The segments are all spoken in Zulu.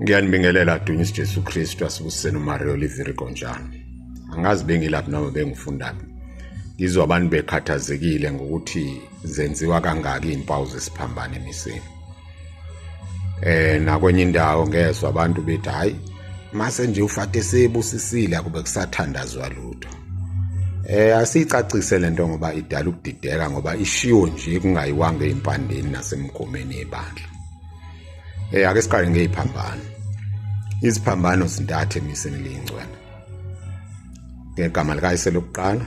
Ngiyanibingelela dunyisa Jesu Kristu asibusiseni uMario Livirigo njani. Angazi bengilaphi noma bengifundaphi. Ngizwa abantu bekhathazekile ngokuthi zenziwa kangaki izimpawu zesiphambano emiseni. Nakwenye indawo ngezwa abantu bethi hayi mase nje ufate sebusisile akube kusathandazwa lutho. Asicacise lento ngoba idala ukudideka ngoba ishiwo nje kungayiwanga ezimpandeni nasemgomeni yebandla. Ake siqale ngeziphambano. Iziphambano zintathu emiseni leyingcwele. Ngegama likaYise lokuqala,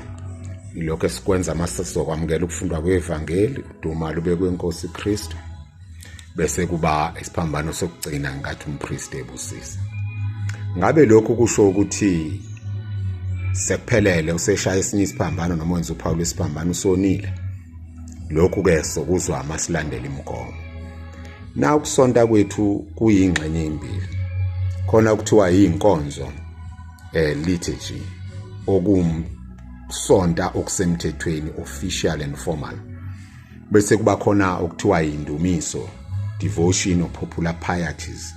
ilokho esikwenza mase sizokwamukela ukufundwa kwevangeli, uduma lube kwenkosi Kristu. Bese kuba isiphambano sokugcina ngathi umpriest ebusisa. Ngabe lokhu kusho ukuthi sekuphelele useshaya esinye isiphambano noma wenza uphawu lwesiphambano usonile? Lokhu ke sokuzwa masilandela imigomo. Na ukusonta kwethu kuyingxenye ezimbili. Khona kuthiwa yinkonzo liturgy okumsonta okusemthethweni official and formal. Bese kuba khona okuthiwa yindumiso devotion or popular pieties.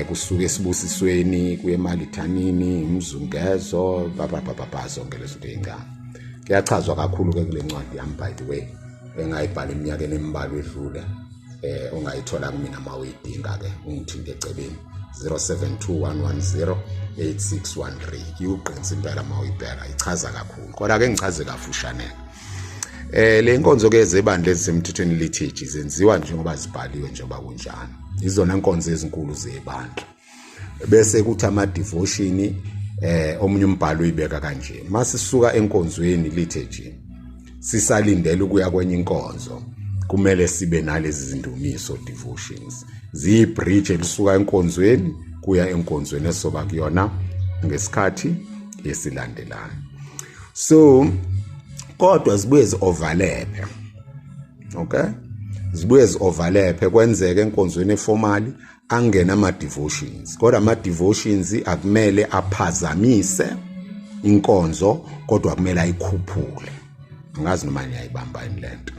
Kusuke esibusisweni kuye emalithanini umzungezo baba zonke lezo zinto ezincane. Kuyachazwa kakhulu ke kule ncwadi yami by the way engayibhala eminyakeni embalwa edlule ongayithola kumina mawuyidinga ke ungithinte ecebeni 0721108613 iwuqinisa impela mawuyibheka ichaza kakhulu kodwa ke ngichaze kafushane. Le nkonzo ke zebandla ezisemthethweni liturgy zenziwa njengoba zibhaliwe njengoba kunjalo. Izona nkonzo ezinkulu zebandla. Bese kuthi ama devotion omunye umbhalo uyibeka kanje. Masisuka enkonzweni liturgy sisalindele ukuya kwenye inkonzo kumele sibe nalezi zindumiso devotions. Ziyi bridge elisuka enkonzweni kuya enkonzweni esoba kuyona ngesikhathi esilandelayo. So kodwa zibuye zi-overlap. Okay? Zibuye zi-overlap kwenzeke enkonzweni eformali angena ama devotions. Kodwa ama devotions akumele aphazamise inkonzo kodwa kumele ayikhuphule. Angazi noma ngiyayibamba yini lento.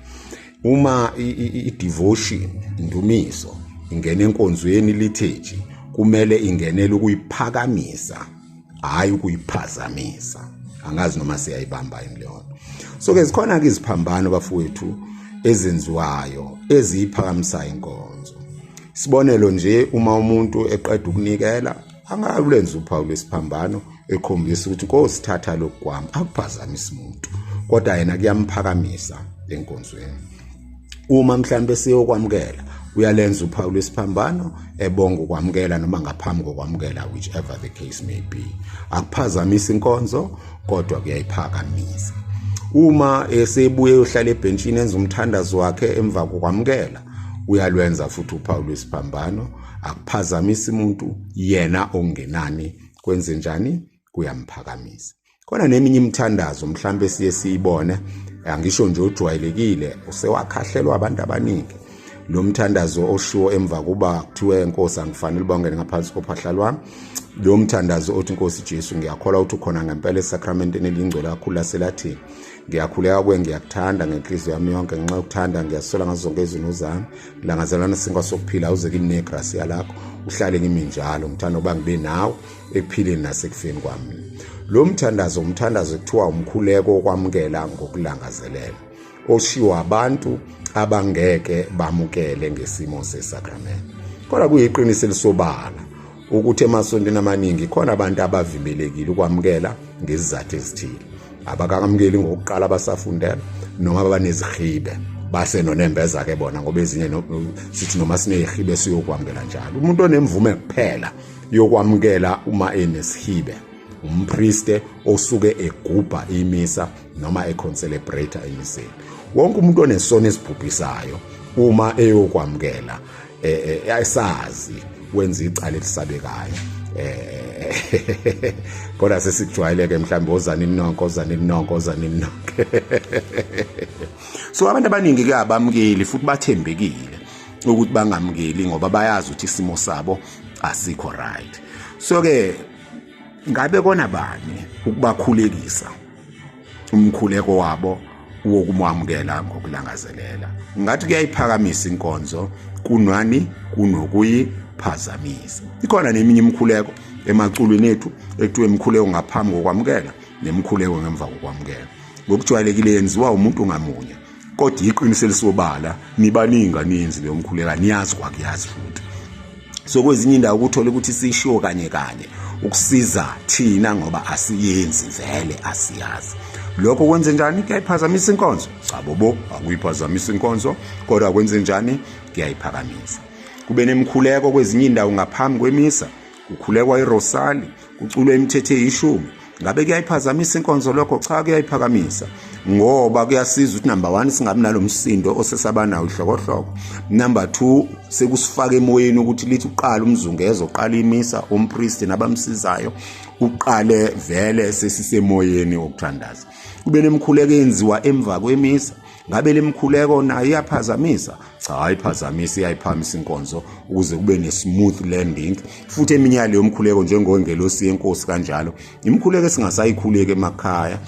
Uma i-devotion indumiso ingena enkonzweni liturgy kumele ingenele ukuyiphakamisa hayi ukuyiphazamisa. Angazi noma siyayibamba yini leyo. So ke zikhona ke iziphambano bafowethu ezenziwayo eziyiphakamisayo inkonzo. Sibonelo nje uma umuntu eqeda ukunikela angalenza uphawu lwesiphambano ekhombisa ukuthi Nkosi thatha lokhu kwami, akuphazamisi umuntu kodwa yena kuyamphakamisa enkonzweni. Uma mhlambe siyokwamukela uyalenza uphawu lwesiphambano ebonga ukwamukela noma ngaphambi kokwamukela whichever the case may be. Akuphazamisi inkonzo kodwa kuyayiphakamisa. Uma esebuye uhlala ebhentshini enza umthandazo wakhe emva kokwamukela uyalwenza futhi uphawu lwesiphambano, akuphazamisi umuntu yena ongenani kwenze njani kuyamphakamisa. Khona neminye imithandazo mhlambe siye siyibone angisho nje ojwayelekile usewakhahlelwa abantu abaningi. Lo mthandazo oshiwo emva kuba kuthiwe Nkosi angifanele ubangene ngaphansi kophahla lwami. Lo mthandazo othi Nkosi Jesu ngiyakholwa ukuthi ukhona ngempela esakramenteni elingcwele kakhulu laseLathini. Ngiyakhuleka kuwe ngiyakuthanda ngenhliziyo yami yonke ngenxa yokuthanda ngiyasola ngazo zonke izinto zami. Ngilangazelana isinkwa sokuphila uze kimi negrasia lakho uhlale kimi njalo ngithanda ukuba ngibe nawe ekuphileni nasekufeni kwami. Lo mthandazo umthandazo ekuthiwa umkhuleko wokwamukela ngokulangazelela oshiwo abantu abangeke bamukele ngesimo sesakramente. Kodwa kuyiqiniso elisobala ukuthi emasontweni amaningi khona abantu abavimbelekile ukwamukela ngezizathu ezithile. Abakamukeli ngokuqala abasafundela noma abanezihibe base nonembeza ke bona ngoba ezinye sithi noma sinezihibe siyokwamukela njalo. Umuntu onemvume kuphela yokwamukela uma enesihibe umpriste osuke egubha imisa noma econcelebrate emiseni. Wonke umuntu onesono esibhubhisayo uma eyokwamukela esazi wenza icala elisabekayo. Kodwa sesikujwayeleke mhlawumbe ozanini nonke ozanini nonke ozanini nonke. So abantu abaningi ke abamukeli futhi bathembekile ukuthi bangamukeli ngoba bayazi ukuthi isimo sabo asikho right. So ke ngabe kona bani ukubakhulekisa umkhuleko wabo wokumwamukela ngokulangazelela? Ngathi kuyayiphakamisa inkonzo kunwani kunokuyiphazamisa. Kuyayiphazamisa. Ikhona neminye imikhuleko emaculweni ethu ekuthiwa imikhuleko ngaphambi kokwamukela nemikhuleko ngemva kokwamukela. Ngokujwayelekile yenziwa umuntu ngamunye, kodwa iqiniso elisobala nibaningi aninzi leyo mkhuleko, niyazi kwakuyazi futhi. So kwezinye indawo ukuthola ukuthi sishiwo kanye kanye ukusiza thina ngoba asiyenzi vele, asiyazi. Lokho kwenze njani? Kuyayiphazamisa inkonzo? Cha bobo, akuyiphazamisa inkonzo, kodwa kwenze njani? Kuyayiphakamisa. Kube nemikhuleko kwezinye indawo ngaphambi kwemisa, kukhulekwa irosali, kuculwe imithetho eyishumi. Ngabe kuyayiphazamisa inkonzo lokho? Cha, kuyayiphakamisa, ngoba kuyasiza ukuthi number 1 singabi nalomsindo osesabanawo ihlokohloko, number 2 sekusifaka emoyeni ukuthi lithi uqala umzungezo, uqala imisa, umpriest nabamsizayo uqale vele sesisemoyeni wokuthandaza. Kube nemikhuleko eyenziwa emva kwemisa. Ngabe lemkhuleko nayo iyaphazamisa? Cha, ayiphazamisi, iyayiphamisa inkonzo ukuze kube ne-smooth landing. Futhi eminye yaleyo mkhuleko njengongelosi yenkosi kanjalo, imikhuleko esingasayikhuleki emakhaya.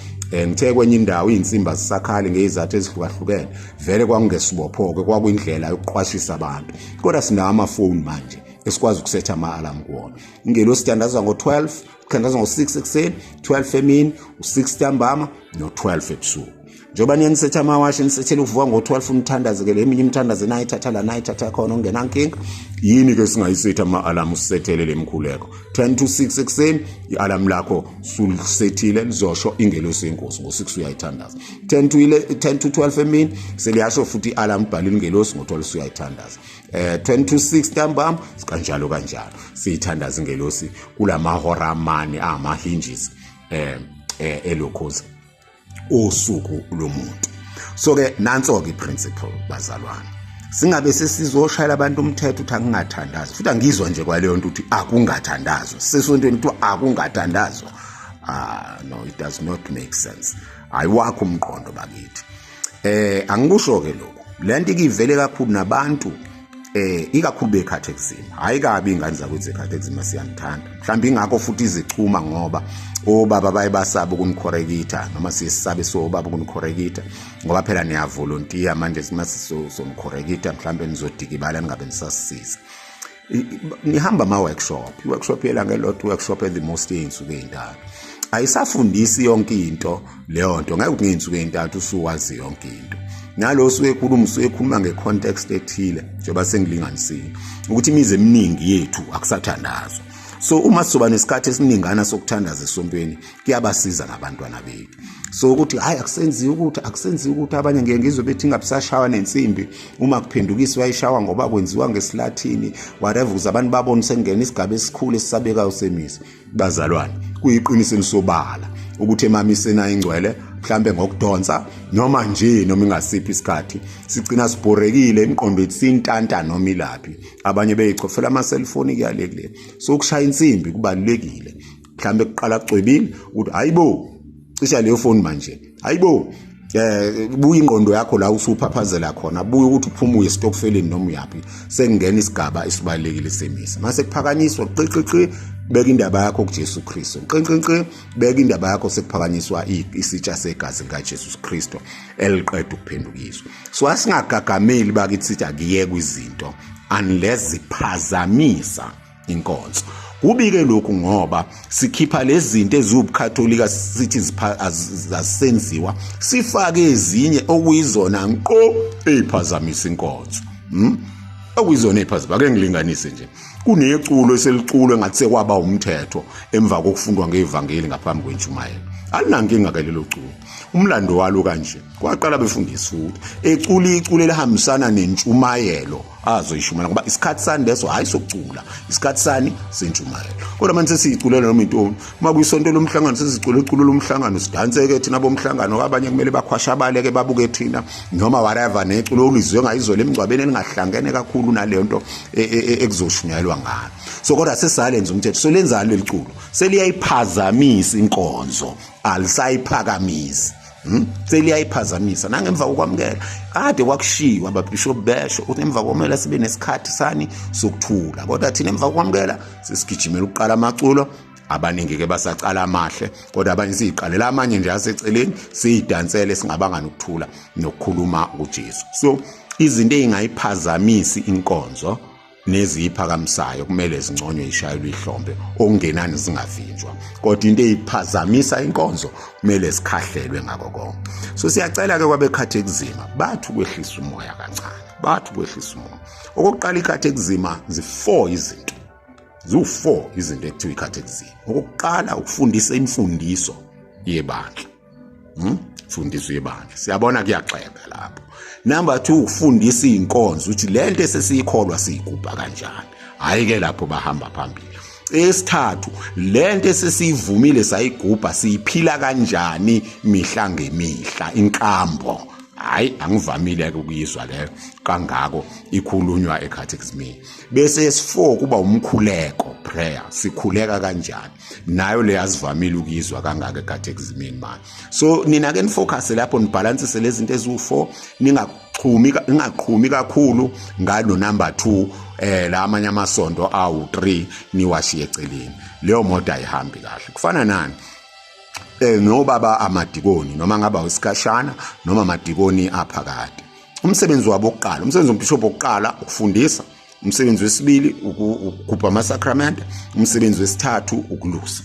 Ngithe kwenye indawo iy'nsimba zisakhali ngey'zathu ezihlukahlukene, vele kwakungesibopho-ke, kwakuyindlela yokuqwashisa abantu. Kodwa sinawo amafoni manje esikwazi ukusetha ama-alarm kuwona. Ingelosi ithandazwa ngo-12, kuthandazwa ngo-6 ekuseni, 12 emini, u-6 ntambama no-12 ebusuku. Njengoba niye nisethe amawashi, nisethele ukuvuka ngo-12 umthandaze-ke, le eminye imithandazo nayithatha la nayithatha khona okungenankinga. Yini-ke singayisethi ama-alamu sisethele le mkhuleko? 10 to 6 ekuseni i-alamu lakho sulisethile, lizosho ingelosi yenkosi ngo-6 uyayithandaza. 10 to 10 to 12 emini seliyasho futhi i-alamu ibhalile ingelosi ngo-12 usuyayithandaza. 10 to 6 ntambama kanjalo kanjalo siyithandaza ingelosi kulamahora amane ama-hinges elokhozi usuku lomuntu. So ke nanso ke principle bazalwane, singabe sesizoshayela abantu umthetho ukuthi akungathandazwa. Futhi angizwa nje kwaleyo nto ukuthi akungathandazwa sesontweni, kuthiwa akungathandazwa. No, it does not make sense. Ayiwakho umqondo bakithi. Angikusho ke lokho, lento ikivele kakhulu nabantu ikakhulu bekhathekizima. Hayi kabi ingane zakwethu zekhathekizima, siyanithanda. Mhlawumbe ingakho futhi izichuma, ngoba obaba baye basaba ukunikhorekitha, noma sisabe sobaba ukunikhorekitha, ngoba phela niyavolontiya manje, simasizomkhorekitha mhlawumbe nizodikibala ningabe nisasisiza. Nihamba ama-workshop, i-workshop yelanga elodwa, i-workshop at the most ey'nsuku ey'ntathu, ayisafundisi yonke into leyo nto. Ngeke ngey'nsuku ey'ntathu usuwazi yonke into. Nalo usuke ekhuluma, usuke ekhuluma nge-context ethile, njengoba sengilinganisile ukuthi imizi eminingi yethu akusathandazwa. So uma sizoba nesikhathi esiningana sokuthandaza esontweni, kuyabasiza nabantwana bethu. So ukuthi hayi akusenziwe ukuthi akusenziwe ukuthi abanye ngeke ngizwe bethi ingabisashawa nensimbi uma kuphendukiswa, ayishawa ngoba kwenziwa ngesilathini whatever, ukuze abantu babone sekungena isigaba esikhulu esisabekayo semisa. Bazalwane, kuyiqiniso elisobala ukuthi emamiseni ayingcwele mhlambe ngokudonsa noma nje noma ingasiphi isikhathi sigcina sibhorekile, imiqondo yethu sintanta noma ilaphi, abanye beyichofela ama-cellphone kuyale kule. So ukushaya insimbi kubalulekile, mhlambe kuqala kucwebile ukuthi hayibo cisha leyo phone manje, hayibo buya ingqondo yakho la usuphaphazela khona, buya ukuthi uphume uye esitokfeleni noma uyaphi, sekungena isigaba esibalulekile semisa. Mase kuphakanyiswa qiqiqi, beka indaba yakho kuJesu Kristu, qiqiqi beka indaba yakho, sekuphakanyiswa isitsha segazi likaJesu Kristu eliqeda ukuphendukiswa. So asingagagameli bakithi sithi akuyekwe izinto unless ziphazamisa inkonzo. Kubike lokhu ngoba sikhipha lezi zinto eziwubukatholika sithi azisenziwa, sifake ezinye okuyizona nqo eziphazamisa inkonzo. Okuyizona eziphazamisa. Ake ngilinganise nje, kuneculo eseliculwe ngathi sekwaba umthetho emva kokufundwa ngevangeli ngaphambi kwentshumayelo. Alinankinga ke lelo culo, umlando walo kanje: kwaqala befundisa futhi ecula iculo elihambisana nentshumayelo azoyishumayela, ngoba isikhathi sani leso, hayi sokucula, isikhathi sani sentshumayelo. Kodwa manje sesiyiculela noma intoni, uma kuyisonto lomhlangano sesicula iculo lomhlangano, sidanse-ke thina bomhlangano, abanye kumele bakhwashabaleke babuke thina noma whatever, neculo olizwe ngayizolo emngcwabeni elingahlangene kakhulu naleyo nto ekuzoshunyayelwa ngayo. So kodwa sesalenza umthetho, so lenzani leli culo? Seliyayiphazamisa inkonzo, alisayiphakamisi. Seliyayiphazamisa. Nangemva kokwamukela, kade kwakushiwo ababhishobhi besho ukuthi emva kokwamukela sibe nesikhathi sani sokuthula, kodwa thina emva kokwamukela sesigijimela ukuqala amaculo. Abaningi-ke basacala amahle, kodwa abanye siyiqalela amanye nje aseceleni siyidansele, singabanga nokuthula nokukhuluma kuJesu. So izinto ey'ngayiphazamisi inkonzo Neziyiphakamisayo kumele zinconywe, ishayelwe ihlombe, okungenani zingavinjwa, kodwa into eyiphazamisa inkonzo kumele zikhahlelwe ngako konke. So siyacela ke kwabekhathekuzima bathi ukwehlisa umoya kancane, bathi ukwehlisa umoya. Okokuqala, ikhathekuzima zi-4 izinto, ziwu-4 izinto ekuthiwa ikhathekuzima. Okokuqala, ukufundisa imfundiso yebandla. Fundiso yebandla, siyabona kuyaxeka lapho. Number 2, ukufundisa izinkonzo, ukuthi lento esesiyikholwa siyigubha kanjani. Hayi ke, lapho bahamba phambili. Esithathu, lento esesiyivumile sayigubha siyiphila kanjani mihla ngemihla, inkambo. Hayi, angivamile ke ukuyizwa leyo kangako ikhulunywa ecatechism. Bese esi4 kuba umkhuleko, prayer, sikhuleka kanjani. Nayo le azivamile ukuyizwa kangaka ecatechismini manje. So nina ke nifocus lapho, nibalansise lezi zinto eziwu4, ningaxhumi, ningaqhumi kakhulu ngalo number 2. La amanye amasonto awu3 niwashiye eceleni, leyo moto ayihambi kahle. Kufana nani nobaba amadikoni, noma ngaba wesikhashana noma amadikoni aphakade, umsebenzi wabo wokuqala, umsebenzi wombishop wokuqala ukufundisa, umsebenzi wesibili ukugubha amasakramende, umsebenzi wesithathu ukulusa.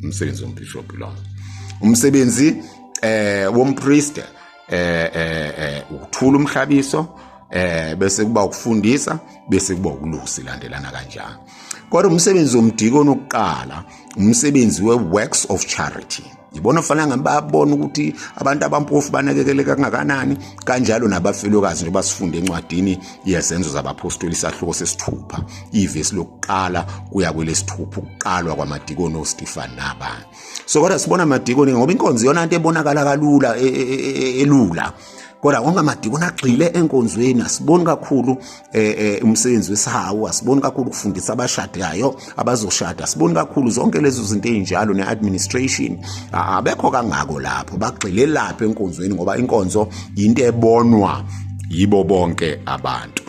Umsebenzi wombishop lo. Umsebenzi wompriest ukuthula umhlabiso, bese kuba ukufundisa, bese kuba ukulusa, ilandelana kanjani. Kodwa umsebenzi womdikoni okuqala umsebenzi we-works of charity. Ngibona fanele ngabe bayabona ukuthi abantu abampofu banakekeleka kangakanani, kanjalo nabafelokazi, njengoba sifunde encwadini yeZenzo zabaPhostoli, isahluko sesithupha, ivesi lokuqala kuya kwelesithupha, ukuqalwa kwamadikoni oStefan nabanye. So kodwa sibona amadikoni ngoba inkonzo iyona nto ebonakala kalula, elula, kodwa wonke amadikoni agxile enkonzweni. Asiboni kakhulu umsebenzi wesihawu, asiboni kakhulu ukufundisa abashadayo, abazoshada, asiboni kakhulu zonke lezo zinto ezinjalo ne-administration, abekho kangako lapho. Bagxile lapho enkonzweni ngoba inkonzo into ebonwa yibo bonke abantu.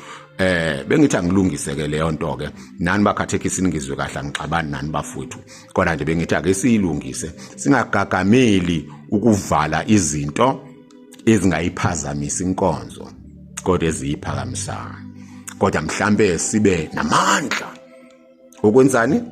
Bengithi angilungise ke leyo nto ke. Nani bakhathekisi ningizwe kahle, angixabani nani bafowethu, kodwa nje bengithi ake siyilungise, singagagameli ukuvala izinto ezingayiphazamisa inkonzo kodwa eziyiphakamisayo, kodwa mhlambe sibe namandla ukwenzani,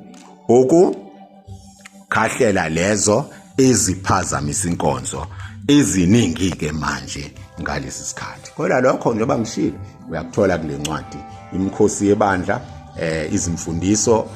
ukukhahlela lezo eziphazamisa inkonzo eziningi ke manje ngalesi sikhathi. Kodwa lokho, njengoba ngishilo, uyakuthola kule ncwadi, Imikhosi Yebandla, izimfundiso,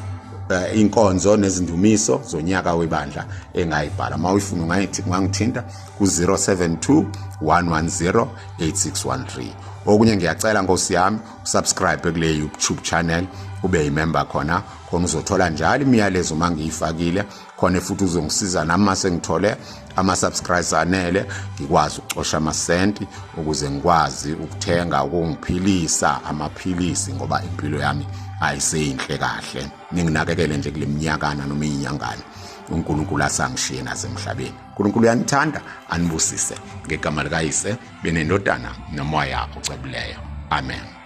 inkonzo nezindumiso zonyaka webandla, engayibhala. Uma uyifuna ungangithinta ku-072 110 8613. Okunye, ngiyacela nkosi yami, usubscribe kule YouTube channel, ube yimember khona khona, uzothola njalo imiyalezo uma ngiyifakile khona. Futhi uzongisiza nami mase ngithole ama-subscribers anele, ngikwazi ukucosha amasenti ukuze ngikwazi ukuthenga ukungiphilisa, amaphilisi, ngoba impilo yami ayiseyinhle kahle. Ninginakekele nje kule minyakana noma iyinyangana uNkulunkulu asangishiye nasemhlabeni. uNkulunkulu uyanithanda, anibusise ngegama likaYise benendodana noMoya Ocebileyo. Amen.